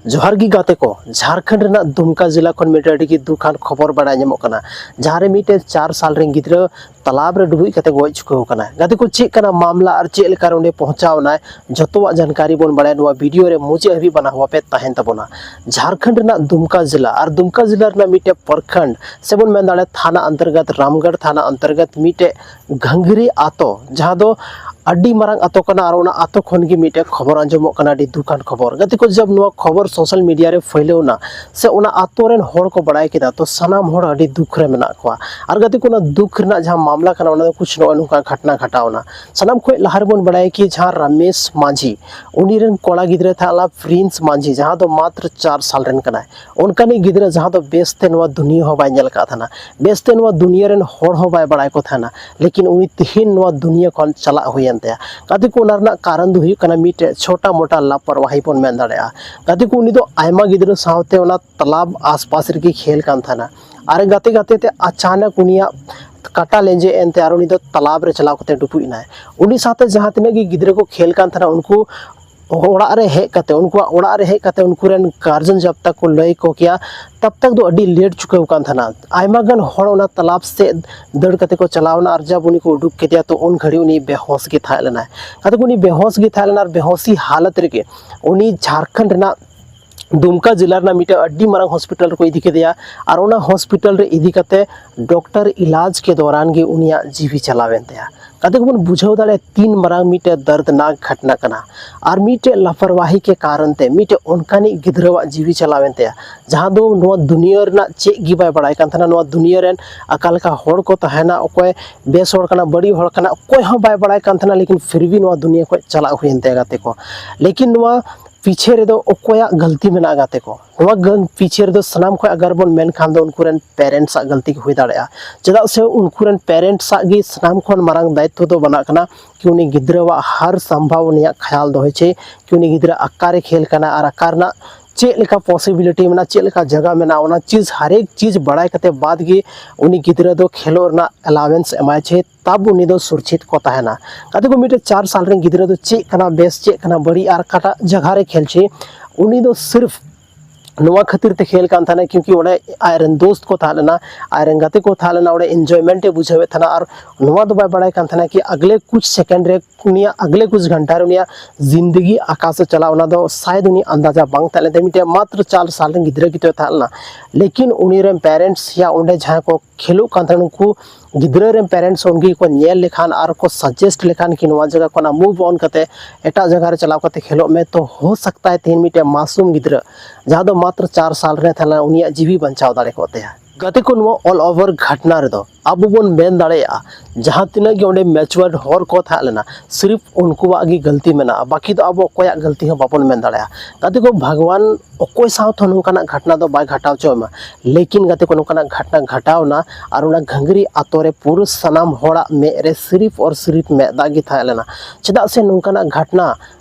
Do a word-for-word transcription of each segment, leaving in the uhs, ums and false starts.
ᱡᱚᱦᱟᱨ ᱜᱮ ᱜᱟᱛᱮ ᱠᱚ, ᱡᱷᱟᱲᱠᱷᱚᱸᱰ ᱨᱮᱱᱟᱜ ᱫᱩᱢᱠᱟ ᱡᱮᱞᱟ ᱠᱷᱚᱱ ᱢᱤᱫᱴᱮᱱ ᱟᱹᱰᱤ ᱜᱮ ᱫᱩᱠ ᱟᱱ ᱠᱷᱚᱵᱚᱨ ᱵᱟᱲᱟᱭ ᱧᱟᱢᱚᱜ ᱠᱟᱱᱟ, ᱡᱟᱦᱟᱸ ᱨᱮ ᱢᱤᱫᱴᱮᱱ ᱪᱟᱨ ᱥᱟᱞ ᱨᱮᱱ ᱜᱤᱫᱽᱨᱟᱹ ᱛᱟᱞᱟᱵ ᱨᱮ ᱰᱩᱵᱩᱡ ᱠᱟᱛᱮ ᱜᱚᱡ ᱪᱩᱠᱟᱹᱣ ᱟᱠᱟᱱᱟ᱾ ᱜᱟᱛᱮ ᱠᱚ, ᱪᱮᱫ ᱠᱟᱱᱟ ᱢᱟᱢᱞᱟ ᱟᱨ ᱪᱮᱫ ᱞᱮᱠᱟ ᱨᱮ ᱚᱸᱰᱮ ᱯᱚᱦᱪᱟᱣ ᱮᱱᱟᱭ, ᱡᱚᱛᱚᱣᱟᱜ ᱡᱟᱱᱠᱟᱨᱤ ᱵᱚᱱ ᱵᱟᱲᱟᱭᱟ ᱱᱚᱣᱟ ᱵᱷᱤᱰᱤᱭᱳ ᱨᱮ ᱢᱩᱪᱟᱹᱫ ᱦᱟᱹᱵᱤᱡ ᱵᱟᱱᱟ ᱦᱚᱲ ᱯᱮ ᱛᱟᱦᱮᱱ ᱛᱟᱵᱚᱱᱟ᱾ ᱡᱷᱟᱲᱠᱷᱚᱸᱰ ᱨᱮᱱᱟᱜ ᱫᱩᱢᱠᱟ ᱡᱮᱞᱟ ᱟᱨ ᱫᱩᱢᱠᱟ ᱡᱮᱞᱟ ᱨᱮᱱᱟᱜ ᱢᱤᱫᱴᱮᱱ ᱯᱨᱚᱠᱷᱚᱸᱰ ᱥᱮ ᱵᱚᱱ ᱢᱮᱱ ᱫᱟᱲᱮᱭᱟᱜᱼᱟ ᱛᱷᱟᱱᱟ ᱚᱱᱛᱚᱨᱜᱚᱛ, ᱨᱟᱢᱜᱚᱲ ᱛᱷᱟᱱᱟ ᱚᱱᱛᱚᱨᱜᱚᱛ ᱢᱤᱫᱴᱮᱡ ᱜᱷᱟᱝᱜᱽᱨᱤ ᱟᱛᱳ, ᱡᱟᱦᱟᱸ ᱫᱚ ᱟᱹᱰᱤ ᱢᱟᱨᱟᱝ ᱟᱛᱳ ᱠᱟᱱᱟ ᱟᱨ ᱚᱱᱟ ᱟᱛᱳ ᱠᱷᱚᱱ ᱜᱮ ᱢᱤᱫᱴᱮᱡ ᱠᱷᱚᱵᱚᱨ ᱟᱸᱡᱚᱢᱚᱜ ᱠᱟᱱᱟ, ᱟᱹᱰᱤ ᱫᱩᱠ ᱟᱱ ᱠᱷᱚᱵᱚᱨ᱾ ᱜᱟᱛᱮ ᱠᱚ, ᱡᱟᱵ ᱱᱚᱣᱟ ᱠᱷᱚᱵᱚᱨ ᱥᱳᱥᱟᱞ ᱢᱤᱰᱤᱭᱟ ᱨᱮ ᱯᱷᱟᱹᱭᱞᱟᱹᱣ ᱮᱱᱟ ᱥᱮ ᱚᱱᱟ ᱟᱛᱳ ᱨᱮᱱ ᱦᱚᱲ ᱠᱚ ᱵᱟᱲᱟᱭ ᱠᱮᱫᱟ, ᱛᱚ ᱥᱟᱱᱟᱢ ᱦᱚᱲ ᱟᱹᱰᱤ ᱫᱩᱠ ᱨᱮ ᱢᱮᱱᱟᱜ ᱠᱚᱣᱟ᱾ ᱟᱨ ᱜᱟᱛᱮ ᱠᱚ, ᱚᱱᱟ ᱫᱩᱠ ᱨᱮᱱᱟᱜ ᱡᱟᱦᱟᱸ ᱢᱟᱢᱞᱟ ᱠᱟᱱᱟ, ᱚᱱᱟ ᱫᱚ ᱠᱩᱪ ᱱᱚᱜᱼᱚᱭ ᱱᱚᱝᱠᱟ ᱜᱷᱟᱴᱱᱟ ᱜᱷᱟᱴᱟᱣ ᱮᱱᱟ᱾ ᱥᱟᱱᱟᱢ ᱠᱷᱚᱱ ᱞᱟᱦᱟ ᱨᱮᱵᱚᱱ ᱵᱟᱲᱟᱭᱟ ᱠᱤ ᱡᱟᱦᱟᱸ ᱨᱟᱢᱮᱥ ᱢᱟᱹᱡᱷᱤ, ᱩᱱᱤ ᱨᱮᱱ ᱠᱚᱲᱟ ᱜᱤᱫᱽᱨᱟᱹ ᱛᱟᱦᱮᱸ ᱞᱮᱱᱟ ᱯᱨᱤᱱᱥ ᱢᱟᱹᱡᱷᱤ, ᱡᱟᱦᱟᱸ ᱫᱚ ᱢᱟᱛᱨᱚ ᱪᱟᱨ ᱥᱟᱞ ᱨᱮᱱ ᱠᱟᱱᱟᱭ᱾ ᱚᱱᱠᱟᱱᱤᱡ ᱜᱤᱫᱽᱨᱟᱹ ᱡᱟᱦᱟᱸ ᱫᱚ ᱵᱮᱥᱛᱮ ᱱᱚᱣᱟ ᱫᱩᱱᱤᱭᱟᱹ ᱦᱚᱸ ᱵᱟᱭ ᱧᱮᱞ ᱟᱠᱟᱫ ᱛᱟᱦᱮᱱᱟ, ᱵᱮᱥᱛᱮ ᱱᱚᱣᱟ ᱫᱩᱱᱤᱭᱟᱹ ᱨᱮᱱ ᱦᱚᱲ ᱦᱚᱸ ᱵᱟᱭ ᱵᱟᱲᱟᱭ ᱠᱚ ᱛᱟᱦᱮᱱᱟ, ᱞᱮᱠᱤᱱ ᱩᱱᱤ ᱛᱤᱦᱤᱧ ᱱᱚᱣᱟ ᱫᱩᱱᱤᱭᱟᱹ ᱠᱷᱚᱱ ᱪᱟᱞᱟᱜ ᱦᱩᱭᱮᱱ ᱛᱟᱭᱟ᱾ ᱜᱟᱛᱮ ᱠᱚ, ᱚᱱᱟ ᱨᱮᱱᱟᱜ ᱠᱟᱨᱚᱱ ᱫᱚ ᱦᱩᱭᱩᱜ ᱠᱟᱱᱟ ᱢᱤᱫᱴᱮᱡ ᱪᱷᱳᱴᱟ ᱢᱳᱴᱟ ᱞᱟᱯᱚᱨᱣᱟᱦᱤ ᱵᱚᱱ ᱢᱮᱱ ᱫᱟᱲᱮᱭᱟᱜᱼᱟ᱾ ᱜᱟᱛᱮ ᱠᱚ, ᱩᱱᱤ ᱫᱚ ᱟᱭᱢᱟ ᱜᱤᱫᱽᱨᱟᱹ ᱥᱟᱶᱛᱮ ᱚᱱᱟ ᱛᱟᱞᱟᱵ ᱟᱥᱯᱟᱥ ᱨᱮᱜᱮ ᱠᱷᱮᱞ ᱠᱟᱱ ᱛᱟᱦᱮᱱᱟ᱾ ᱟᱨ ᱜᱟᱛᱮ ᱜᱟᱛᱮ ᱛᱮ ᱟᱪᱟᱱᱚᱠ ᱩᱱᱤᱭᱟᱜ ᱠᱟᱴᱟ ᱞᱮᱸᱡᱮᱫ ᱮᱱᱛᱮ ᱟᱨ ᱩᱱᱤ ᱫᱚ ᱛᱟᱞᱟᱵ ᱨᱮ ᱪᱟᱞᱟᱣ ᱠᱟᱛᱮ ᱰᱩᱵᱩᱡ ᱮᱱᱟᱭ᱾ ᱩᱱᱤ ᱥᱟᱶᱛᱮ ᱡᱟᱦᱟᱸ ᱛᱤᱱᱟᱹᱜ ᱜᱮ ᱜᱤᱫᱽᱨᱟᱹ ᱠᱚ ᱠᱷᱮᱞ ᱠᱟᱱ ᱛᱟᱦᱮᱱᱟ, ᱩᱱᱠᱩ ᱚᱲᱟᱜ ᱨᱮ ᱦᱮᱡ ᱠᱟᱛᱮ, ᱩᱱᱠᱩᱣᱟᱜ ᱚᱲᱟᱜ ᱨᱮ ᱦᱮᱡ ᱠᱟᱛᱮ ᱩᱱᱠᱩ ᱨᱮᱱ ᱜᱟᱨᱡᱮᱱ ᱡᱟᱵ ᱛᱟᱠ ᱠᱚ ᱞᱟᱹᱭ ᱠᱚ ᱠᱮᱭᱟ, ᱛᱟᱵ ᱛᱟᱠ ᱫᱚ ᱟᱹᱰᱤ ᱞᱮᱴ ᱪᱩᱠᱟᱹᱣ ᱠᱟᱱ ᱛᱟᱦᱮᱱᱟ᱾ ᱟᱭᱢᱟ ᱜᱟᱱ ᱦᱚᱲ ᱚᱱᱟ ᱛᱟᱞᱟᱵ ᱥᱮᱫ ᱫᱟᱹᱲ ᱠᱟᱛᱮ ᱠᱚ ᱪᱟᱞᱟᱣ ᱮᱱᱟ ᱟᱨ ᱡᱟᱵ ᱩᱱᱤ ᱠᱚ ᱩᱰᱩᱠ ᱠᱮᱫᱮᱭᱟ, ᱛᱚ ᱩᱱ ᱜᱷᱟᱹᱲᱤᱡ ᱩᱱᱤ ᱵᱮᱦᱚᱥ ᱜᱮ ᱛᱟᱦᱮᱸ ᱞᱮᱱᱟᱭ᱾ ᱜᱟᱛᱮ ᱠᱚ, ᱩᱱᱤ ᱵᱮᱦᱚᱥ ᱜᱮ ᱛᱟᱦᱮᱸ ᱞᱮᱱᱟ ᱟᱨ ᱵᱮᱦᱚᱥᱤ ᱦᱟᱞᱚᱛ ᱨᱮᱜᱮ ᱩᱱᱤ ᱡᱷᱟᱲᱠᱷᱚᱸᱰ ᱨᱮᱱᱟᱜ ᱫᱩᱢᱠᱟ ᱡᱮᱞᱟ ᱨᱮᱱᱟᱜ ᱢᱤᱫᱴᱮᱱ ᱟᱹᱰᱤ ᱢᱟᱨᱟᱝ ᱦᱚᱥᱯᱤᱴᱟᱞ ᱨᱮᱠᱚ ᱤᱫᱤ ᱠᱮᱫᱮᱭᱟ ᱟᱨ ᱚᱱᱟ ᱦᱚᱥᱯᱤᱴᱟᱞ ᱨᱮ ᱤᱫᱤ ᱠᱟᱛᱮ ᱰᱚᱠᱴᱚᱨ ᱤᱞᱟᱡᱽ ᱠᱮ ᱫᱚᱨᱟᱱ ᱜᱮ ᱩᱱᱤᱭᱟᱜ ᱡᱤᱣᱤ ᱪᱟᱞᱟᱣᱮᱱ ᱛᱟᱭᱟ᱾ ᱜᱟᱛᱮ ᱠᱚᱵᱚᱱ ᱵᱩᱡᱷᱟᱹᱣ ᱫᱟᱲᱮᱭᱟᱜᱼᱟ ᱛᱤᱱ ᱢᱟᱨᱟᱝ ᱢᱤᱫᱴᱮᱱ ᱫᱟᱨᱫᱽᱱᱟᱠ ᱜᱷᱟᱴᱱᱟ ᱠᱟᱱᱟ᱾ ᱟᱨ ᱢᱤᱫᱴᱮᱱ ᱞᱟᱯᱚᱨᱣᱟᱦᱤ ᱠᱮ ᱠᱟᱨᱚᱱ ᱛᱮ ᱢᱤᱫᱴᱮᱱ ᱚᱱᱠᱟᱱᱤᱡ ᱜᱤᱫᱽᱨᱟᱹᱣᱟᱜ ᱡᱤᱣᱤ ᱪᱟᱞᱟᱣᱮᱱ ᱛᱟᱭᱟ, ᱡᱟᱦᱟᱸ ᱫᱚ ᱱᱚᱣᱟ ᱫᱩᱱᱤᱭᱟᱹ ᱨᱮᱱᱟᱜ ᱪᱮᱫ ᱜᱮ ᱵᱟᱭ ᱵᱟᱲᱟᱭ ᱠᱟᱱ ᱛᱟᱦᱮᱱᱟ, ᱱᱚᱣᱟ ᱫᱩᱱᱤᱭᱟᱹ ᱨᱮᱱ ᱚᱠᱟ ᱞᱮᱠᱟ ᱦᱚᱲ ᱠᱚ ᱛᱟᱦᱮᱱᱟ, ᱚᱠᱚᱭ ᱵᱮᱥ ᱦᱚᱲ ᱠᱟᱱᱟ, ᱵᱟᱹᱲᱤᱡ ᱦᱚᱲ ᱠᱟᱱᱟ, ᱚᱠᱚᱭ ᱦᱚᱸ ᱵᱟᱭ ᱵᱟᱲᱟᱭ ᱠᱟᱱ ᱛᱟᱦᱮᱱᱟ, ᱞᱮᱠᱤᱱ ᱯᱷᱤᱨ ᱵᱷᱤ ᱱᱚᱣᱟ ᱫᱩᱱᱤᱭᱟᱹ ᱠᱷᱚᱱ ᱪᱟᱞᱟᱜ ᱦᱩᱭᱮᱱ ᱛᱟᱭᱟ ᱜᱟᱛᱮ ᱠᱚ᱾ ᱞᱮᱠᱤᱱ ᱱᱚᱣᱟ ᱯᱤᱪᱷᱮ ᱨᱮᱫᱚ ᱚᱠᱚᱭᱟᱜ ᱜᱟᱹᱞᱛᱤ ᱢᱮᱱᱟᱜᱼᱟ ᱜᱟᱛᱮ ᱠᱚ? ᱱᱚᱣᱟ ᱜᱟᱹᱞ-, ᱯᱤᱪᱷᱮ ᱨᱮᱫᱚ ᱥᱟᱱᱟᱢ ᱠᱷᱚᱱ ᱟᱜᱟᱨ ᱵᱚᱱ ᱢᱮᱱᱠᱷᱟᱱ ᱫᱚ ᱩᱱᱠᱩ ᱨᱮᱱ ᱯᱮᱨᱮᱱᱴᱥ ᱟᱜ ᱜᱟᱹᱞᱛᱤ ᱜᱮ ᱦᱩᱭ ᱫᱟᱲᱮᱭᱟᱜᱼᱟ᱾ ᱪᱮᱫᱟᱜ ᱥᱮ ᱩᱱᱠᱩ ᱨᱮᱱ ᱯᱮᱨᱮᱱᱴᱥ ᱟᱜ ᱜᱮ ᱥᱟᱱᱟᱢ ᱠᱷᱚᱱ ᱢᱟᱨᱟᱝ ᱫᱟᱭᱤᱛᱛᱚ ᱫᱚ ᱵᱮᱱᱟᱜ ᱠᱟᱱᱟ ᱠᱤ ᱩᱱᱤ ᱜᱤᱫᱽᱨᱟᱹᱣᱟᱜ ᱦᱟᱨ ᱥᱚᱢᱵᱷᱟᱣ ᱩᱱᱤᱭᱟᱜ ᱠᱷᱟᱭᱟᱞ ᱫᱚᱦᱚᱭ ᱪᱟᱹᱭ, ᱠᱤ ᱩᱱᱤ ᱜᱤᱫᱽᱨᱟᱹ ᱚᱠᱟᱨᱮ ᱠᱷᱮᱞ ᱠᱟᱱᱟ ᱟᱨ ᱚᱠᱟ ᱨᱮᱱᱟᱜ ᱪᱮᱫ ᱞᱮᱠᱟ ᱯᱚᱥᱤᱵᱤᱞᱤᱴᱤ ᱢᱮᱱᱟᱜᱼᱟ, ᱪᱮᱫ ᱞᱮᱠᱟ ᱡᱟᱭᱜᱟ ᱢᱮᱱᱟᱜᱼᱟ, ᱚᱱᱟ ᱪᱤᱡᱽ, ᱦᱟᱨᱮᱠ ᱪᱤᱡᱽ ᱵᱟᱲᱟᱭ ᱠᱟᱛᱮ ᱵᱟᱫᱽ ᱜᱮ ᱩᱱᱤ ᱜᱤᱫᱽᱨᱟᱹ ᱫᱚ ᱠᱷᱮᱞᱳᱜ ᱨᱮᱱᱟᱜ ᱮᱞᱟᱣᱮᱱᱥ ᱮᱢᱟᱭ ᱪᱮ, ᱛᱟᱵ ᱩᱱᱤ ᱫᱚ ᱥᱩᱨᱪᱷᱤᱛ ᱠᱚ ᱛᱟᱦᱮᱱᱟ᱾ ᱜᱟᱛᱮ ᱠᱚ, ᱢᱤᱫᱴᱮᱱ ᱪᱟᱨ ᱥᱟᱞ ᱨᱮᱱ ᱜᱤᱫᱽᱨᱟᱹ ᱫᱚ ᱪᱮᱫ ᱠᱟᱱᱟ ᱵᱮᱥ, ᱪᱮᱫ ᱠᱟᱱᱟ ᱵᱟᱹᱲᱤᱡ, ᱟᱨ ᱚᱠᱟᱴᱟᱜ ᱡᱟᱭᱜᱟ ᱨᱮ ᱠᱷᱮᱞ ᱪᱮ, ᱩᱱᱤ ᱫᱚ ᱥᱤᱨᱯᱷ ᱱᱚᱣᱟ ᱠᱷᱟᱹᱛᱤᱨ ᱛᱮ ᱠᱷᱮᱞ ᱠᱟᱱ ᱛᱟᱦᱮᱱᱟ, ᱠᱤᱭᱩᱸᱠᱤ ᱚᱸᱰᱮ ᱟᱡᱨᱮᱱ ᱫᱳᱥᱛ ᱠᱚ ᱛᱟᱦᱮᱸ ᱞᱮᱱᱟ, ᱟᱡᱨᱮᱱ ᱜᱟᱛᱮ ᱠᱚ ᱛᱟᱦᱮᱸ ᱞᱮᱱᱟ, ᱚᱸᱰᱮ ᱤᱱᱡᱚᱭᱢᱮᱱᱴ ᱮ ᱵᱩᱡᱷᱟᱹᱣᱮᱫ ᱛᱟᱦᱮᱱᱟ᱾ ᱟᱨ ᱱᱚᱣᱟ ᱫᱚ ᱵᱟᱭ ᱵᱟᱲᱟᱭ ᱠᱟᱱ ᱛᱟᱦᱮᱱᱟ ᱠᱤ ᱟᱜᱽᱞᱮ ᱠᱩᱪ ᱥᱮᱠᱮᱱᱰ ᱨᱮ ᱩᱱᱤᱭᱟᱜ, ᱟᱜᱽᱞᱮ ᱠᱩᱪ ᱜᱷᱟᱱᱴᱟ ᱨᱮ ᱩᱱᱤᱭᱟᱜ ᱡᱤᱱᱫᱮᱜᱤ ᱟᱠᱟ ᱥᱮ ᱪᱟᱞᱟᱜ, ᱚᱱᱟ ᱫᱚ ᱥᱟᱭᱮᱫ ᱩᱱᱤ ᱟᱱᱫᱟᱡᱟ ᱵᱟᱝ ᱛᱟᱦᱮᱸ ᱞᱮᱱ ᱛᱟᱭᱟ᱾ ᱢᱤᱫᱴᱮᱱ ᱢᱟᱛᱨᱚ ᱪᱟᱨ ᱥᱟᱞ ᱨᱮᱱ ᱜᱤᱫᱽᱨᱟᱹ ᱜᱮᱛᱚᱭ ᱛᱟᱦᱮᱸ ᱞᱮᱱᱟ, ᱞᱮᱠᱤᱱ ᱩᱱᱤ ᱨᱮᱱ ᱯᱮᱨᱮᱱᱴᱥ ᱭᱟ ᱚᱸᱰᱮ ᱡᱟᱦᱟᱸᱭ ᱠᱚ ᱠᱷᱮᱞᱳᱜ ᱠᱟᱱ ᱛᱟᱦᱮᱸᱱ, ᱩᱱᱠᱩ ᱜᱤᱫᱽᱨᱟᱹ ᱨᱮᱱ ᱯᱮᱨᱮᱱᱴᱥ ᱩᱱᱠᱩ ᱜᱮᱠᱚ ᱧᱮᱞ ᱞᱮᱠᱷᱟᱱ ᱟᱨ ᱠᱚ ᱥᱟᱡᱮᱥᱴ ᱞᱮᱠᱷᱟᱱ ᱠᱤ ᱱᱚᱣᱟ ᱡᱟᱭᱜᱟ ᱠᱷᱚᱱᱟᱜ ᱢᱩᱵᱷ ᱚᱱ ᱠᱟᱛᱮ ᱮᱴᱟᱜ ᱡᱟᱭᱜᱟ ᱨᱮ ᱪᱟᱞᱟᱣ ᱠᱟᱛᱮ ᱠᱷᱮᱞᱳᱜ ᱢᱮ, ᱛᱚ ᱦᱳ ᱥᱟᱠᱛᱟ ᱦᱟᱭ ᱛᱮᱦᱮᱧ ᱢᱤᱫᱴᱮᱱ ᱢᱟᱥᱩᱢ ᱜᱤᱫᱽᱨᱟᱹ ᱡᱟᱦᱟᱸ ᱫᱚ ᱢᱟᱛᱨᱚ ᱪᱟᱨ ᱥᱟᱞ ᱨᱮ ᱛᱟᱦᱮᱸ ᱞᱮᱱᱟ, ᱩᱱᱤᱭᱟᱜ ᱡᱤᱣᱤ ᱵᱟᱧᱪᱟᱣ ᱫᱟᱲᱮ ᱠᱚᱜ ᱛᱟᱭᱟ᱾ ᱜᱟᱛᱮ ᱠᱚ, ᱱᱚᱣᱟ ᱚᱞ ᱳᱵᱷᱟᱨ ᱜᱷᱟᱴᱱᱟ ᱨᱮᱫᱚ ᱟᱵᱚ ᱵᱚᱱ ᱢᱮᱱ ᱫᱟᱲᱮᱭᱟᱜᱼᱟ, ᱡᱟᱦᱟᱸ ᱛᱤᱱᱟᱹᱜ ᱜᱮ ᱚᱸᱰᱮ ᱢᱮᱪᱩᱣᱟᱨᱰ ᱦᱚᱲ ᱠᱚ ᱛᱟᱦᱮᱸ ᱞᱮᱱᱟ, ᱥᱤᱨᱤᱯ ᱩᱱᱠᱩᱣᱟᱜ ᱜᱮ ᱜᱟᱹᱞᱛᱤ ᱢᱮᱱᱟᱜᱼᱟ, ᱵᱟᱹᱠᱤ ᱫᱚ ᱟᱵᱚ ᱚᱠᱚᱭᱟᱜ ᱜᱟᱹᱞᱛᱤ ᱦᱚᱸ ᱵᱟᱵᱚᱱ ᱢᱮᱱ ᱫᱟᱲᱮᱭᱟᱜᱼᱟ᱾ ᱜᱟᱛᱮ ᱠᱚ, ᱵᱷᱟᱜᱽᱣᱟᱱ ᱚᱠᱚᱭ ᱥᱟᱶ ᱛᱮᱦᱚᱸ ᱱᱚᱝᱠᱟᱱᱟᱜ ᱜᱷᱟᱴᱱᱟ ᱫᱚ ᱵᱟᱭ ᱜᱷᱟᱴᱟᱣ ᱦᱚᱪᱚᱭ ᱢᱟ, ᱞᱮᱠᱤᱱ ᱜᱟᱛᱮ ᱠᱚ, ᱱᱚᱝᱠᱟᱱᱟᱜ ᱜᱷᱟᱴᱱᱟ ᱜᱷᱟᱴᱟᱣ ᱮᱱᱟ ᱟᱨ ᱚᱱᱟ ᱜᱷᱟᱸᱜᱽᱨᱤ ᱟᱛᱳ ᱨᱮ ᱯᱩᱨᱟᱹ ᱥᱟᱱᱟᱢ ᱦᱚᱲᱟᱜ ᱢᱮᱫ ᱨᱮ ᱥᱤᱨᱤᱯ ᱚᱨ ᱥᱤᱨᱤᱯ ᱢᱮᱫ ᱫᱟᱜ ᱜᱮ ᱛᱟᱦᱮᱸ ᱞᱮᱱᱟ᱾ ᱪᱮᱫᱟᱜ ᱥᱮ ᱱᱚᱝᱠᱟᱱᱟᱜ ᱜᱷᱟᱴᱱᱟ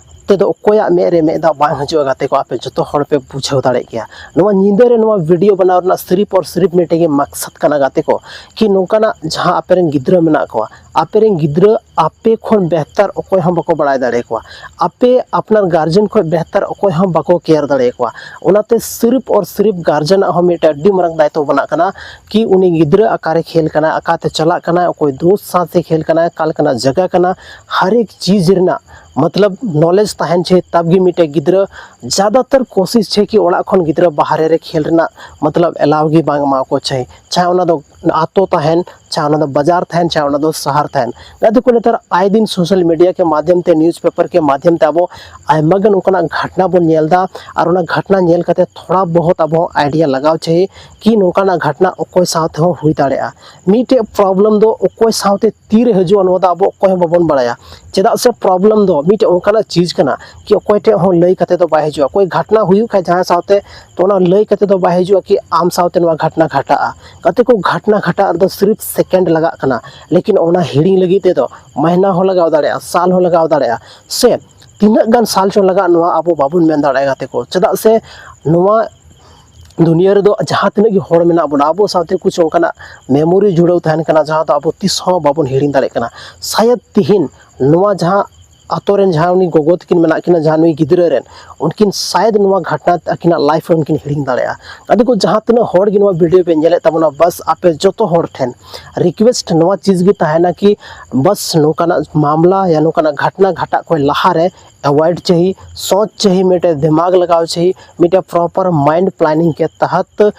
ᱛᱮᱫᱚ ᱚᱠᱚᱭᱟᱜ ᱢᱮᱫ ᱨᱮ ᱢᱮᱫ ᱫᱟᱜ ᱵᱟᱝ ᱦᱤᱡᱩᱜᱼᱟ ᱜᱟᱛᱮ ᱠᱚ, ᱟᱯᱮ ᱡᱚᱛᱚ ᱦᱚᱲ ᱯᱮ ᱵᱩᱡᱷᱟᱹᱣ ᱫᱟᱲᱮᱭᱟᱜ ᱜᱮᱭᱟ᱾ ᱱᱚᱣᱟ ᱧᱤᱫᱟᱹ ᱨᱮ ᱱᱚᱣᱟ ᱵᱷᱤᱰᱤᱭᱳ ᱵᱮᱱᱟᱣ ᱨᱮᱱᱟᱜ ᱥᱤᱨᱤᱯ ᱚᱨ ᱥᱤᱨᱤᱯ ᱢᱤᱫᱴᱮᱡ ᱜᱮ ᱢᱟᱠᱥᱟᱫ ᱠᱟᱱᱟ ᱜᱟᱛᱮ ᱠᱚ, ᱠᱤ ᱱᱚᱝᱠᱟᱱᱟᱜ ᱡᱟᱦᱟᱸ ᱟᱯᱮ ᱨᱮᱱ ᱜᱤᱫᱽᱨᱟᱹ ᱢᱮᱱᱟᱜ ᱠᱚᱣᱟ, ᱟᱯᱮ ᱨᱮᱱ ᱜᱤᱫᱽᱨᱟᱹ ᱟᱯᱮ ᱠᱷᱚᱱ ᱵᱮᱦᱛᱟᱨ ᱚᱠᱚᱭ ᱦᱚᱸ ᱵᱟᱠᱚ ᱵᱟᱲᱟᱭ ᱫᱟᱲᱮᱭᱟᱠᱚᱣᱟ, ᱟᱯᱮ ᱟᱯᱱᱟᱨ ᱜᱟᱨᱡᱮᱱ ᱠᱷᱚᱱ ᱵᱮᱦᱛᱟᱨ ᱚᱠᱚᱭ ᱦᱚᱸ ᱵᱟᱠᱚ ᱠᱮᱭᱟᱨ ᱫᱟᱲᱮᱭᱟᱠᱚᱣᱟ᱾ ᱚᱱᱟᱛᱮ ᱥᱤᱨᱤᱯ ᱚᱨ ᱥᱤᱨᱤᱯ ᱜᱟᱨᱡᱮᱱᱟᱜ ᱦᱚᱸ ᱢᱤᱫᱴᱮᱱ ᱟᱹᱰᱤ ᱢᱟᱨᱟᱝ ᱫᱟᱭᱤᱛᱛᱚ ᱵᱮᱱᱟᱜ ᱠᱟᱱᱟ ᱠᱤ ᱩᱱᱤ ᱜᱤᱫᱽᱨᱟᱹ ᱚᱠᱟᱨᱮ ᱠᱷᱮᱞ ᱠᱟᱱᱟᱭ, ᱚᱠᱟᱛᱮ ᱪᱟᱞᱟᱜ ᱠᱟᱱᱟᱭ, ᱚᱠᱚᱭ ᱫᱳᱥᱛ ᱥᱟᱶᱛᱮ ᱠᱷᱮᱞ ᱠᱟᱱᱟᱭ, ᱚᱠᱟ ᱞᱮᱠᱟᱱᱟᱜ ᱡᱟᱭᱜᱟ ᱠᱟᱱᱟ, ᱦᱟᱨ ᱮᱠ ᱪᱤᱡᱽ ᱨᱮᱱᱟᱜ ᱢᱚᱛᱞᱚᱵ ᱱᱚᱞᱮᱡᱽ ᱛᱟᱦᱮᱱ ᱪᱟᱹᱦᱤ, ᱛᱟᱵ ᱜᱮ ᱢᱤᱫᱴᱮᱡ ᱜᱤᱫᱽᱨᱟᱹ ᱡᱟᱫᱟᱛᱟᱨ ᱠᱳᱥᱤᱥ ᱪᱟᱹᱦᱤ ᱠᱤ ᱚᱲᱟᱜ ᱠᱷᱚᱱ ᱜᱤᱫᱽᱨᱟᱹ ᱵᱟᱦᱨᱮ ᱨᱮ ᱠᱷᱮᱞ ᱨᱮᱱᱟᱜ ᱢᱚᱛᱞᱚᱵ ᱮᱞᱟᱣ ᱜᱮ ᱵᱟᱝ ᱮᱢᱟ ᱠᱚ ᱪᱟᱹᱦᱤ, ᱪᱟᱦᱮ ᱚᱱᱟ ᱫᱚ ᱟᱛᱳ ᱛᱟᱦᱮᱱ, ᱪᱟᱦᱮ ᱚᱱᱟ ᱫᱚ ᱵᱟᱡᱟᱨ ᱛᱟᱦᱮᱱ, ᱪᱟᱦᱮ ᱚᱱᱟ ᱫᱚ ᱥᱟᱦᱟᱨ ᱛᱟᱦᱮᱱ᱾ ᱜᱟᱛᱮ ᱠᱚ, ᱱᱮᱛᱟᱨ ᱟᱭ ᱫᱤᱱ ᱥᱳᱥᱟᱞ ᱢᱤᱰᱤᱭᱟ ᱠᱮ ᱢᱟᱫᱷᱭᱚᱢ ᱛᱮ, ᱱᱤᱭᱩᱡᱽ ᱯᱮᱯᱟᱨ ᱠᱮ ᱢᱟᱫᱷᱭᱚᱢ ᱛᱮ ᱟᱵᱚ ᱟᱭᱢᱟ ᱜᱟᱱ ᱚᱱᱠᱟᱱᱟᱜ ᱜᱷᱟᱴᱱᱟ ᱵᱚᱱ ᱧᱮᱞ ᱮᱫᱟ, ᱟᱨ ᱚᱱᱟ ᱜᱷᱟᱴᱱᱟ ᱧᱮᱞ ᱠᱟᱛᱮ ᱛᱷᱚᱲᱟ ᱵᱚᱦᱚᱛ ᱟᱵᱚ ᱦᱚᱸ ᱟᱭᱰᱤᱭᱟ ᱞᱟᱜᱟᱣ ᱪᱟᱹᱦᱤ ᱠᱤ ᱱᱚᱝᱠᱟᱱᱟᱜ ᱜᱷᱟᱴᱱᱟ ᱚᱠᱚᱭ ᱥᱟᱶ ᱛᱮᱦᱚᱸ ᱦᱩᱭ ᱫᱟᱲᱮᱭᱟᱜᱼᱟ᱾ ᱢᱤᱫᱴᱮᱡ ᱯᱨᱚᱵᱞᱮᱢ ᱫᱚ ᱚᱠᱚᱭ ᱥᱟᱶᱛᱮ ᱛᱤᱨᱮ ᱦᱤᱡᱩᱜᱼᱟ, ᱱᱚᱣᱟ ᱫᱚ ᱟᱵᱚ ᱚᱠᱚᱭ ᱦᱚᱸ ᱵᱟᱵᱚᱱ ᱵᱟᱲᱟᱭᱟ᱾ ᱪᱮᱫᱟᱜ ᱥᱮ ᱯᱨᱚᱵᱞᱮᱢ ᱫᱚ ᱢᱤᱫᱴᱮᱡ ᱚᱱᱠᱟᱱᱟᱜ ᱪᱤᱡᱽ ᱠᱟᱱᱟ ᱠᱤ ᱚᱠᱚᱭ ᱴᱷᱮᱡ ᱦᱚᱸ ᱞᱟᱹᱭ ᱠᱟᱛᱮ ᱫᱚ ᱵᱟᱭ ᱦᱤᱡᱩᱜᱼᱟ᱾ ᱚᱠᱚᱭ ᱜᱷᱟᱴᱱᱟ ᱦᱩᱭᱩᱜ ᱠᱷᱟᱡ ᱡᱟᱦᱟᱸᱭ ᱥᱟᱶᱛᱮ, ᱛᱚ ᱚᱱᱟ ᱞᱟᱹᱭ ᱠᱟᱛᱮ ᱫᱚ ᱵᱟᱭ ᱦᱤᱡᱩᱜᱼᱟ ᱠᱤ ᱟᱢ ᱥᱟᱶᱛᱮ ᱱᱚᱣᱟ ᱜᱷᱟᱴᱱᱟ ᱜᱷᱟᱴᱟᱜᱼᱟ᱾ ᱜᱟᱛᱮ ᱠᱚ, ᱜᱷᱟᱴᱱᱟ ᱜᱷᱟᱴᱟᱜ ᱨᱮᱫᱚ ᱥᱤᱨᱤᱯ ᱥᱮᱠᱮᱱᱰ ᱞᱟᱜᱟᱜ ᱠᱟᱱᱟ, ᱞᱮᱠᱤᱱ ᱚᱱᱟ ᱦᱤᱲᱤᱧ ᱞᱟᱹᱜᱤᱫ ᱛᱮᱫᱚ ᱢᱟᱦᱱᱟ ᱦᱚᱸ ᱞᱟᱜᱟᱣ ᱫᱟᱲᱮᱭᱟᱜᱼᱟ, ᱥᱟᱞ ᱦᱚᱸ ᱞᱟᱜᱟᱣ ᱫᱟᱲᱮᱭᱟᱜᱼᱟ, ᱥᱮ ᱛᱤᱱᱟᱹᱜ ᱜᱟᱱ ᱥᱟᱞ ᱪᱚ ᱞᱟᱜᱟᱜ, ᱱᱚᱣᱟ ᱟᱵᱚ ᱵᱟᱵᱚᱱ ᱢᱮᱱ ᱫᱟᱲᱮᱭᱟᱜᱼᱟ ᱜᱟᱛᱮ ᱠᱚ᱾ ᱪᱮᱫᱟᱜ ᱥᱮ ᱱᱚᱣᱟ ᱫᱩᱱᱤᱭᱟᱹ ᱨᱮᱫᱚ ᱡᱟᱦᱟᱸ ᱛᱤᱱᱟᱹᱜ ᱜᱮ ᱦᱚᱲ ᱢᱮᱱᱟᱜ ᱵᱚᱱᱟ, ᱟᱵᱚ ᱥᱟᱶᱛᱮ ᱠᱩᱪ ᱚᱱᱠᱟᱱᱟᱜ ᱢᱮᱢᱳᱨᱤ ᱡᱩᱲᱟᱹᱣ ᱛᱟᱦᱮᱱ ᱠᱟᱱᱟ, ᱡᱟᱦᱟᱸ ᱫᱚ ᱟᱵᱚ ᱛᱤᱥ ᱦᱚᱸ ᱵᱟᱵᱚᱱ ᱦᱤᱲᱤᱧ ᱫᱟᱲᱮᱭᱟᱜ ᱠᱟᱱᱟ᱾ ᱥᱟᱭᱟᱫ ᱛᱤᱦᱤᱧ ᱱᱚᱣᱟ ᱡᱟᱦᱟᱸ ᱟᱛᱳ ᱨᱮᱱ ᱡᱟᱦᱟᱸ ᱩᱱᱤ ᱜᱚᱜᱚ ᱛᱟᱹᱠᱤᱱ ᱢᱮᱱᱟᱜ ᱠᱤᱱᱟ, ᱡᱟᱦᱟᱸ ᱱᱩᱭ ᱜᱤᱫᱽᱨᱟᱹ ᱨᱮᱱ, ᱩᱱᱠᱤᱱ ᱥᱟᱭᱟᱫ ᱱᱚᱣᱟ ᱜᱷᱚᱴᱱᱟ ᱟᱹᱠᱤᱱᱟᱜ ᱞᱟᱭᱤᱯᱷ ᱨᱮ ᱩᱱᱠᱤᱱ ᱦᱤᱲᱤᱧ ᱫᱟᱲᱮᱭᱟᱜᱼᱟ᱾ ᱟᱫᱚ ᱠᱚ ᱡᱟᱦᱟᱸ ᱛᱤᱱᱟᱹᱜ ᱦᱚᱲ ᱜᱮ ᱱᱚᱣᱟ ᱵᱷᱤᱰᱤᱭᱳ ᱯᱮ ᱧᱮᱞᱮᱫ ᱛᱟᱵᱚᱱᱟ, ᱵᱟᱥ ᱟᱯᱮ ᱡᱚᱛᱚ ᱦᱚᱲ ᱴᱷᱮᱱ ᱨᱤᱠᱩᱭᱮᱥᱴ ᱱᱚᱣᱟ ᱪᱤᱡᱽ ᱜᱮ ᱛᱟᱦᱮᱱᱟ ᱠᱤ ᱵᱟᱥ ᱱᱚᱝᱠᱟᱱᱟᱜ ᱢᱟᱢᱞᱟ ᱭᱟ ᱱᱚᱝᱠᱟᱱᱟᱜ ᱜᱷᱚᱴᱱᱟ ᱜᱷᱟᱴᱟᱜ ᱠᱷᱚᱱ ᱞᱟᱦᱟᱨᱮ ᱮᱣᱟᱭᱤᱰ ᱪᱟᱹᱦᱤ, ᱥᱚᱪ ᱪᱟᱹᱦᱤ, ᱢᱤᱫᱴᱮᱡ ᱫᱤᱢᱟᱜᱽ ᱞᱟᱜᱟᱣ ᱪᱟᱹᱦᱤ, ᱢᱤᱫᱴᱮᱡ ᱯᱨᱚᱯᱟᱨ ᱢᱟᱭᱤᱱᱰ ᱯᱞᱟᱱᱤᱝ ᱠᱮ ᱛᱟᱦᱟᱛ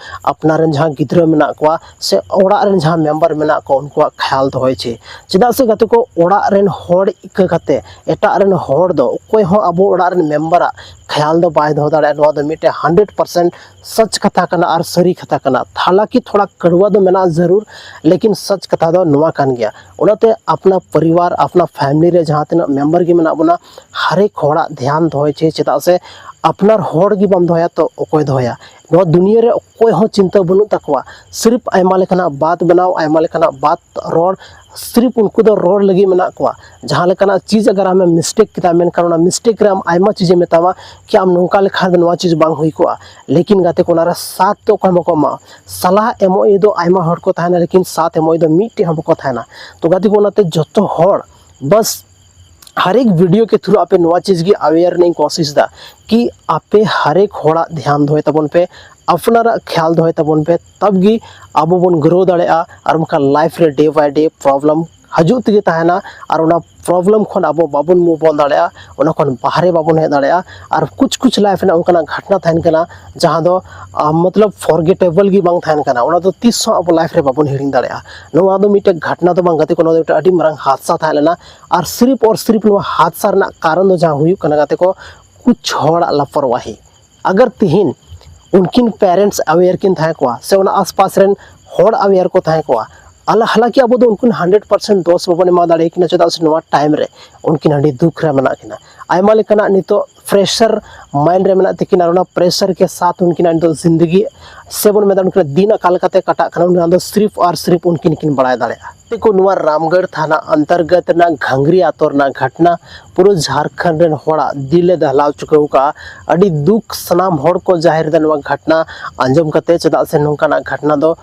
ᱟᱯᱱᱟᱨ ᱨᱮᱱ ᱡᱟᱦᱟᱸ ᱜᱤᱫᱽᱨᱟᱹ ᱢᱮᱱᱟᱜ ᱠᱚᱣᱟ ᱥᱮ ᱚᱲᱟᱜ ᱨᱮᱱ ᱡᱟᱦᱟᱸ ᱢᱮᱢᱵᱟᱨ ᱢᱮᱱᱟᱜ ᱠᱚᱣᱟ, ᱩᱱᱠᱩᱣᱟᱜ ᱠᱷᱟᱭᱟᱞ ᱫᱚᱦᱚᱭ ᱪᱟᱹᱦᱤ᱾ ᱪᱮᱫᱟᱜ ᱥᱮ ᱜᱟᱛᱮ ᱠᱚ, ᱚᱲᱟᱜ ᱨᱮᱱ ᱦᱚᱲ ᱤᱠᱟᱹ ᱠᱟᱛᱮ ᱮᱴᱟᱜ ᱨᱮᱱ ᱦᱚᱲ ᱫᱚ ᱚᱠᱚᱭ ᱦᱚᱸ ᱟᱵᱚ ᱚᱲᱟᱜ ᱨᱮᱱ ᱢᱮᱢᱵᱟᱨᱟᱜ ᱠᱷᱟᱭᱟᱞ ᱫᱚ ᱵᱟᱭ ᱫᱚᱦᱚ ᱫᱟᱲᱮᱭᱟᱜᱼᱟ᱾ ᱱᱚᱣᱟ ᱫᱚ ᱢᱤᱫᱴᱮᱡ ᱦᱟᱱᱰᱨᱮᱰ ᱯᱟᱨᱥᱮᱱᱴ ᱥᱟᱪ ᱠᱟᱛᱷᱟ ᱠᱟᱱᱟ ᱟᱨ ᱥᱟᱹᱨᱤ ᱠᱟᱛᱷᱟ ᱠᱟᱱᱟ᱾ ᱦᱟᱞᱟᱸᱠᱤ ᱛᱷᱚᱲᱟ ᱠᱟᱹᱲᱣᱟ ᱫᱚ ᱢᱮᱱᱟᱜᱼᱟ ᱡᱟᱹᱨᱩᱲ, ᱞᱮᱠᱤᱱ ᱥᱟᱪ ᱠᱟᱛᱷᱟ ᱫᱚ ᱱᱚᱣᱟ ᱠᱟᱱ ᱜᱮᱭᱟ᱾ ᱚᱱᱟᱛᱮ ᱟᱯᱱᱟ ᱯᱚᱨᱤᱵᱟᱨ, ᱟᱯᱱᱟ ᱯᱷᱮᱢᱤᱞᱤ ᱨᱮ ᱡᱟᱦᱟᱸ ᱛᱤᱱᱟᱹᱜ ᱢᱮᱢᱵᱟᱨ ᱜᱮ ᱢᱮᱱᱟᱜ ᱵᱚᱱᱟ, ᱦᱟᱨᱮᱠ ᱦᱚᱲᱟᱜ ᱫᱷᱮᱭᱟᱱ ᱫᱚᱦᱚᱭ ᱪᱟᱹᱦᱤ᱾ ᱪᱮᱫᱟᱜ ᱥᱮ ᱟᱯᱱᱟᱨ ᱦᱚᱲ ᱜᱮ ᱵᱟᱢ ᱫᱚᱦᱚᱭᱟ ᱛᱚ ᱚᱠᱚᱭ ᱫᱚᱦᱚᱭᱟ? ᱱᱚᱣᱟ ᱫᱩᱱᱤᱭᱟᱹ ᱨᱮ ᱚᱠᱚᱭ ᱦᱚᱸ ᱪᱤᱱᱛᱟᱹ ᱵᱟᱹᱱᱩᱜ ᱛᱟᱠᱚᱣᱟ, ᱥᱤᱨᱯ ᱟᱭᱢᱟ ᱞᱮᱠᱟᱱᱟᱜ ᱵᱟᱛ ᱵᱮᱱᱟᱣ, ᱟᱭᱢᱟ ᱞᱮᱠᱟᱱᱟᱜ ᱵᱟᱛ ᱨᱚᱲ, ᱥᱤᱨᱯ ᱩᱱᱠᱩ ᱫᱚ ᱨᱚᱲ ᱞᱟᱹᱜᱤᱫ ᱢᱮᱱᱟᱜ ᱠᱚᱣᱟ᱾ ᱡᱟᱦᱟᱸ ᱞᱮᱠᱟᱱᱟᱜ ᱪᱤᱡᱽ ᱟᱜᱟᱨ ᱟᱢᱮᱢ ᱢᱤᱥᱴᱮᱠ ᱠᱮᱫᱟ, ᱢᱮᱱᱠᱷᱟᱱ ᱚᱱᱟ ᱢᱤᱥᱴᱮᱠ ᱨᱮ ᱟᱢ ᱟᱭᱢᱟ ᱪᱤᱡᱽ ᱮ ᱢᱮᱛᱟᱢᱟ ᱠᱤ ᱟᱢ ᱱᱚᱝᱠᱟ ᱞᱮᱠᱷᱟᱱ ᱫᱚ ᱱᱚᱣᱟ ᱪᱤᱡᱽ ᱵᱟᱝ ᱦᱩᱭ ᱠᱚᱜᱼᱟ, ᱞᱮᱠᱤᱱ ᱜᱟᱛᱮ ᱠᱚ ᱚᱱᱟ ᱨᱮ ᱥᱟᱛ ᱫᱚ ᱚᱠᱚᱭ ᱦᱚᱸ ᱵᱟᱠᱚ ᱮᱢᱟ᱾ ᱥᱟᱞᱦᱟ ᱮᱢᱚᱜ ᱫᱚ ᱟᱭᱢᱟ ᱦᱚᱲ ᱠᱚ ᱛᱟᱦᱮᱱᱟ, ᱞᱮᱠᱤᱱ ᱥᱟᱛ ᱮᱢᱚᱜ ᱫᱚ ᱢᱤᱫᱴᱮᱡ ᱦᱚᱸ ᱵᱟᱠᱚ ᱛᱟᱦᱮᱱᱟ᱾ ᱛᱚ ᱜᱟᱛᱮ ᱠᱚ, ᱚᱱᱟᱛᱮ ᱡᱚᱛᱚ ᱦᱚᱲ ᱵᱟᱥ ᱦᱟᱨᱮᱠ ᱵᱷᱤᱰᱤᱭᱳ ᱠᱮ ᱛᱷᱨᱩ ᱟᱯᱮ ᱱᱚᱣᱟ ᱪᱤᱡᱽ ᱜᱮ ᱟᱣᱮᱭᱟᱨ ᱨᱮᱱᱟᱜ ᱤᱧ ᱠᱳᱥᱤᱥ ᱫᱟ ᱠᱤ ᱟᱯᱮ ᱦᱟᱨᱮᱠ ᱦᱚᱲᱟᱜ ᱫᱷᱮᱭᱟᱱ ᱫᱚᱦᱚᱭ ᱛᱟᱵᱚᱱ ᱯᱮ, ᱟᱯᱱᱟᱨᱟᱜ ᱠᱷᱮᱭᱟᱞ ᱫᱚᱦᱚᱭ ᱛᱟᱵᱚᱱ ᱯᱮ, ᱛᱟᱵ ᱜᱮ ᱟᱵᱚ ᱵᱚᱱ ᱜᱨᱳ ᱫᱟᱲᱮᱭᱟᱜᱼᱟ᱾ ᱟᱨ ᱵᱟᱝᱠᱷᱟᱱ ᱞᱟᱭᱤᱯᱷ ᱨᱮ ᱰᱮ ᱵᱟᱭ ᱰᱮ ᱯᱨᱚᱵᱞᱮᱢ ᱦᱤᱡᱩᱜ ᱛᱮᱜᱮ ᱛᱟᱦᱮᱱᱟ, ᱟᱨ ᱚᱱᱟ ᱯᱨᱚᱵᱞᱮᱢ ᱠᱷᱚᱱ ᱟᱵᱚ ᱵᱟᱵᱚᱱ ᱢᱩᱵᱷ ᱚᱱ ᱫᱟᱲᱮᱭᱟᱜᱼᱟ, ᱚᱱᱟ ᱠᱷᱚᱱ ᱵᱟᱦᱨᱮ ᱵᱟᱵᱚᱱ ᱦᱮᱡ ᱫᱟᱲᱮᱭᱟᱜᱼᱟ᱾ ᱟᱨ ᱠᱩᱪ ᱠᱩᱪ ᱞᱟᱭᱤᱯᱷ ᱨᱮᱱᱟᱜ ᱚᱱᱠᱟᱱᱟᱜ ᱜᱷᱚᱴᱱᱟ ᱛᱟᱦᱮᱱ ᱠᱟᱱᱟ ᱡᱟᱦᱟᱸ ᱫᱚ ᱟᱢ, ᱢᱚᱛᱞᱚᱵ, ᱯᱷᱚᱨᱜᱮᱴᱮᱵᱚᱞ ᱜᱮ ᱵᱟᱝ ᱛᱟᱦᱮᱱ ᱠᱟᱱᱟ, ᱚᱱᱟ ᱫᱚ ᱛᱤᱥ ᱦᱚᱸ ᱟᱵᱚ ᱞᱟᱭᱤᱯᱷ ᱨᱮ ᱵᱟᱵᱚᱱ ᱦᱤᱲᱤᱧ ᱫᱟᱲᱮᱭᱟᱜᱼᱟ᱾ ᱱᱚᱣᱟ ᱫᱚ ᱢᱤᱫᱴᱮᱱ ᱜᱷᱚᱴᱱᱟ ᱫᱚ ᱵᱟᱝ ᱜᱟᱛᱮ ᱠᱚ, ᱱᱚᱣᱟ ᱫᱚ ᱢᱤᱫᱴᱮᱱ ᱟᱹᱰᱤ ᱢᱟᱨᱟᱝ ᱦᱟᱫᱥᱟ ᱛᱟᱦᱮᱸ ᱞᱮᱱᱟ᱾ ᱟᱨ ᱥᱤᱨᱤᱯ ᱟᱨ ᱥᱤᱨᱤᱯ ᱱᱚᱣᱟ ᱦᱟᱫᱥᱟ ᱨᱮᱱᱟᱜ ᱠᱟᱨᱚᱱ ᱫᱚ ᱡᱟᱦᱟᱸ ᱦᱩᱭᱩᱜ ᱠᱟᱱᱟ ᱜᱟᱛᱮ ᱠᱚ, ᱠᱩᱪ ᱦᱚᱲᱟᱜ ᱞᱟᱯᱚᱨᱣᱟᱦᱤ᱾ ᱟᱜᱟᱨ ᱛᱤᱦᱤᱧ ᱩᱱᱠᱤᱱ ᱯᱮᱨᱮᱱᱴᱥ ᱟᱣᱮᱭᱟᱨ ᱠᱤᱱ ᱛᱟᱦᱮᱸ ᱠᱚᱜᱼᱟ ᱥᱮ ᱚᱱᱟ ᱟᱥᱯᱟᱥ ᱨᱮᱱ ᱦᱚᱲ ᱟᱣᱮᱭᱟᱨ ᱠᱚ ᱛᱟᱦᱮᱸ ᱠᱚᱜᱼᱟ, ᱟᱞᱟ ᱦᱟᱞᱟᱠᱤ ᱟᱵᱚ ᱫᱚ ᱩᱱᱠᱤᱱ ᱦᱟᱱᱰᱨᱮᱰ ᱯᱟᱨᱥᱮᱱᱴ ᱫᱳᱥ ᱵᱟᱵᱚᱱ ᱮᱢᱟ ᱫᱟᱲᱮᱭᱟᱠᱤᱱᱟ, ᱪᱮᱫᱟᱜ ᱥᱮ ᱱᱚᱣᱟ ᱴᱟᱭᱤᱢ ᱨᱮ ᱩᱱᱠᱤᱱ ᱟᱹᱰᱤ ᱫᱩᱠ ᱨᱮ ᱢᱮᱱᱟᱜ ᱠᱤᱱᱟ᱾ ᱟᱭᱢᱟ ᱞᱮᱠᱟᱱᱟᱜ ᱱᱤᱛᱚᱜ ᱯᱨᱮᱥᱟᱨ ᱢᱟᱭᱤᱱᱰ ᱨᱮ ᱢᱮᱱᱟᱜ ᱛᱟᱹᱠᱤᱱᱟ, ᱟᱨ ᱚᱱᱟ ᱯᱨᱮᱥᱟᱨ ᱠᱮ ᱥᱟᱛᱷ ᱩᱱᱠᱤᱱᱟᱜ ᱱᱤᱛᱚᱜ ᱡᱤᱱᱫᱮᱜᱤ ᱥᱮ ᱵᱚᱱ ᱢᱮᱛᱟ ᱩᱱᱠᱤᱱᱟᱜ ᱫᱤᱱ ᱚᱠᱟ ᱞᱮᱠᱟᱛᱮ ᱠᱟᱴᱟᱜ ᱠᱟᱱᱟ, ᱚᱱᱟ ᱫᱚ ᱥᱤᱨᱯ ᱟᱨ ᱥᱤᱨᱯ ᱩᱱᱠᱤᱱ ᱠᱤᱱ ᱵᱟᱲᱟᱭ ᱫᱟᱲᱮᱭᱟᱜᱼᱟ᱾ ᱛᱮᱠᱚ ᱱᱚᱣᱟ ᱨᱟᱢᱜᱚᱲ ᱛᱷᱟᱱᱟ ᱚᱱᱛᱚᱨᱜᱚᱛ ᱨᱮᱱᱟᱜ ᱜᱷᱟᱝᱨᱤ ᱟᱛᱳ ᱨᱮᱱᱟᱜ ᱜᱷᱚᱴᱱᱟ ᱯᱩᱨᱟᱹ ᱡᱷᱟᱲᱠᱷᱚᱸᱰ ᱨᱮᱱ ᱦᱚᱲᱟᱜ ᱫᱤᱞ ᱮ ᱫᱟᱦᱞᱟᱣ ᱪᱩᱠᱟᱹᱣ ᱠᱟᱜᱼᱟ᱾ ᱟᱹᱰᱤ ᱫᱩᱠ ᱥᱟᱱᱟᱢ ᱦᱚᱲ ᱠᱚ ᱡᱟᱦᱮᱨ ᱫᱟ ᱱᱚᱣᱟ ᱜᱷᱚᱴᱱᱟ ᱟᱸᱡᱚᱢ ᱠᱟᱛᱮ, ᱪᱮᱫᱟᱜ ᱥᱮ ᱱᱚᱝᱠᱟᱱᱟᱜ ᱜᱷᱚᱴᱱᱟ ᱫᱚ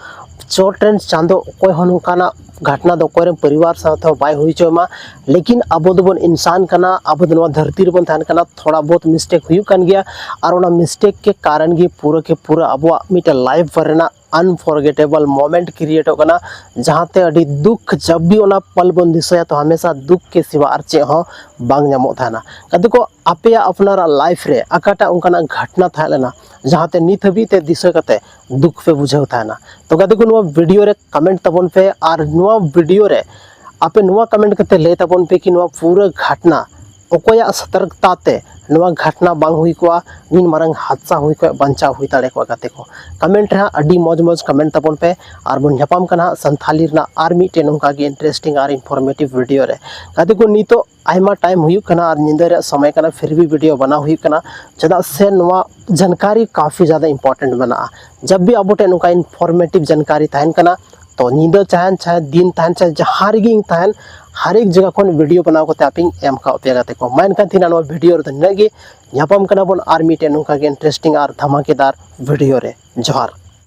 ᱪᱚᱴ ᱨᱮᱱ ᱪᱟᱸᱫᱚ ᱚᱠᱚᱭ ᱦᱚᱸ ᱱᱚᱝᱠᱟᱱᱟᱜ ᱜᱷᱚᱴᱱᱟ ᱫᱚ ᱚᱠᱚᱭ ᱨᱮᱱ ᱯᱚᱨᱤᱵᱟᱨ ᱥᱟᱶᱛᱮ ᱦᱚᱸ ᱵᱟᱭ ᱦᱩᱭ ᱦᱚᱪᱚᱭ ᱢᱟ᱾ ᱞᱮᱠᱤᱱ ᱟᱵᱚ ᱫᱚᱵᱚᱱ ᱤᱱᱥᱟᱱ ᱠᱟᱱᱟ, ᱟᱵᱚ ᱫᱚ ᱱᱚᱣᱟ ᱫᱷᱟᱹᱨᱛᱤ ᱨᱮᱵᱚᱱ ᱛᱟᱦᱮᱱ ᱠᱟᱱᱟ, ᱛᱷᱚᱲᱟ ᱵᱚᱦᱩᱛ ᱢᱤᱥᱴᱮᱠ ᱦᱩᱭᱩᱜ ᱠᱟᱱ ᱜᱮᱭᱟ᱾ ᱟᱨ ᱚᱱᱟ ᱢᱤᱥᱴᱮᱠ ᱠᱮ ᱠᱟᱨᱚᱱ ᱜᱮ ᱯᱩᱨᱟᱹ ᱠᱮ ᱯᱩᱨᱟᱹ ᱟᱵᱚᱣᱟᱜ ᱢᱤᱫᱴᱮᱱ ᱞᱟᱭᱤᱯᱷ ᱨᱮᱱᱟᱜ ᱟᱱᱯᱷᱚᱨᱜᱮᱴᱮᱵᱚᱞ ᱢᱳᱢᱮᱱᱴ ᱠᱨᱤᱭᱮᱴᱚᱜ ᱠᱟᱱᱟ, ᱡᱟᱦᱟᱸᱛᱮ ᱟᱹᱰᱤ ᱫᱩᱠ, ᱡᱟᱵ ᱵᱷᱤ ᱚᱱᱟ ᱯᱟᱞ ᱵᱚᱱ ᱫᱤᱥᱟᱹᱭᱟ ᱛᱚ ᱦᱟᱢᱮᱥᱟ ᱫᱩᱠ ᱠᱮ ᱥᱤᱣᱟ ᱟᱨ ᱪᱮᱫ ᱦᱚᱸ ᱵᱟᱝ ᱧᱟᱢᱚᱜ ᱛᱟᱦᱮᱱᱟ᱾ ᱜᱟᱛᱮ ᱠᱚ, ᱟᱯᱮᱭᱟᱜ ᱟᱯᱱᱟᱨᱟᱜ ᱞᱟᱭᱤᱯᱷ ᱨᱮ ᱚᱠᱟᱴᱟᱜ ᱚᱱᱠᱟᱱᱟᱜ ᱜᱷᱚᱴᱱᱟ ᱛᱟᱦᱮᱸ ᱞᱮᱱᱟ ᱡᱟᱦᱟᱸᱛᱮ ᱱᱤᱛ ᱦᱟᱹᱵᱤᱡ ᱛᱮ ᱫᱤᱥᱟᱹ ᱠᱟᱛᱮ ᱫᱩᱠ ᱯᱮ ᱵᱩᱡᱷᱟᱹᱣ ᱛᱟᱦᱮᱱᱟ? ᱛᱚ ᱜᱟᱛᱮ ᱠᱚ, ᱱᱚᱣᱟ ᱵᱷᱤᱰᱤᱭᱳ ᱨᱮ ᱠᱚᱢᱮᱱᱴ ᱛᱟᱵᱚᱱ ᱯᱮ, ᱟᱨ ᱱᱚᱣᱟ ᱵᱷᱤᱰᱤᱭᱳ ᱨᱮ ᱟᱯᱮ ᱱᱚᱣᱟ ᱠᱚᱢᱮᱱᱴ ᱠᱟᱛᱮ ᱞᱟᱹᱭ ᱛᱟᱵᱚᱱ ᱯᱮ ᱠᱤ ᱱᱚᱣᱟ ᱯᱩᱨᱟᱹ ᱜᱷᱚᱴᱱᱟ ᱚᱠᱚᱭᱟᱜ ᱥᱚᱛᱚᱨᱠᱛᱟ ᱛᱮ ᱱᱚᱣᱟ ᱜᱷᱚᱴᱱᱟ ᱵᱟᱝ ᱦᱩᱭ ᱠᱚᱜᱼᱟ, ᱱᱤᱱ ᱢᱟᱨᱟᱝ ᱦᱟᱫᱥᱟ ᱦᱩᱭ ᱠᱚᱜᱼᱟ, ᱵᱟᱧᱪᱟᱣ ᱦᱩᱭ ᱫᱟᱲᱮ ᱠᱚᱜᱼᱟ᱾ ᱜᱟᱛᱮ ᱠᱚ, ᱠᱚᱢᱮᱱᱴ ᱨᱮ ᱦᱟᱸᱜ ᱟᱹᱰᱤ ᱢᱚᱡᱽ ᱢᱚᱡᱽ ᱠᱚᱢᱮᱱᱴ ᱛᱟᱵᱚᱱ ᱯᱮ, ᱟᱨ ᱵᱚᱱ ᱧᱟᱯᱟᱢ ᱠᱟᱱᱟ ᱦᱟᱸᱜ ᱥᱟᱱᱛᱷᱟᱞᱤ ᱨᱮᱱᱟᱜ ᱟᱨ ᱢᱤᱫᱴᱮᱱ ᱱᱚᱝᱠᱟ ᱜᱮ ᱤᱱᱴᱟᱨᱮᱥᱴᱤᱝ ᱟᱨ ᱤᱱᱯᱷᱚᱨᱢᱮᱴᱤᱵᱷ ᱵᱷᱤᱰᱤᱭᱳ ᱨᱮ᱾ ᱜᱟᱛᱮ ᱠᱚ, ᱱᱤᱛᱚᱜ ᱟᱭᱢᱟ ᱴᱟᱭᱤᱢ ᱦᱩᱭᱩᱜ ᱠᱟᱱᱟ ᱟᱨ ᱧᱤᱫᱟᱹ ᱨᱮᱭᱟᱜ ᱥᱚᱢᱚᱭ ᱠᱟᱱᱟ, ᱯᱷᱤᱨ ᱵᱷᱤ ᱵᱷᱤᱰᱤᱭᱳ ᱵᱮᱱᱟᱣ ᱦᱩᱭᱩᱜ ᱠᱟᱱᱟ, ᱪᱮᱫᱟᱜ ᱥᱮ ᱱᱚᱣᱟ ᱡᱟᱱᱠᱟᱨᱤ ᱠᱟᱯᱷᱤ ᱡᱟᱫᱟ ᱤᱢᱯᱚᱨᱴᱮᱱᱴ ᱢᱮᱱᱟᱜᱼᱟ᱾ ᱡᱟᱵ ᱵᱷᱤ ᱟᱵᱚ ᱴᱷᱮᱱ ᱱᱚᱝᱠᱟ ᱤᱱᱯᱷᱚᱨᱢᱮᱴᱤᱵᱷ ᱡᱟᱱᱠᱟᱨᱤ ᱛᱟᱦᱮᱱ ᱠᱟᱱᱟ, ᱛᱚ ᱧᱤᱫᱟᱹ ᱛᱟᱦᱮᱱ ᱪᱟᱦᱮ ᱫᱤᱱ ᱛᱟᱦᱮᱱ ᱪᱟᱦᱮ ᱡᱟᱦᱟᱸ ᱨᱮᱜᱮᱧ ᱛᱟᱦᱮᱱ, ᱦᱟᱨ ᱮᱠ ᱡᱟᱭᱜᱟ ᱠᱷᱚᱱ ᱵᱷᱤᱰᱤᱭᱳ ᱵᱮᱱᱟᱣ ᱠᱟᱛᱮ ᱟᱯᱮᱧ ᱮᱢ ᱠᱟᱜ ᱯᱮᱭᱟ ᱜᱟᱛᱮ ᱠᱚ᱾ ᱢᱟ ᱮᱱᱠᱷᱟᱱ ᱛᱮᱦᱮᱧ ᱱᱚᱣᱟ ᱵᱷᱤᱰᱤᱭᱳ ᱨᱮᱫᱚ ᱱᱤᱱᱟᱹᱜ ᱜᱮ᱾ ᱧᱟᱯᱟᱢ ᱠᱟᱱᱟ ᱵᱚᱱ ᱟᱨ ᱢᱤᱫᱴᱮᱱ ᱱᱚᱝᱠᱟ ᱜᱮ ᱤᱱᱴᱟᱨᱮᱥᱴᱤᱝ ᱟᱨ ᱫᱷᱟᱢᱟᱠᱮᱫᱟᱨ ᱵᱷᱤᱰᱤᱭᱳ ᱨᱮ᱾ ᱡᱚᱦᱟᱨ᱾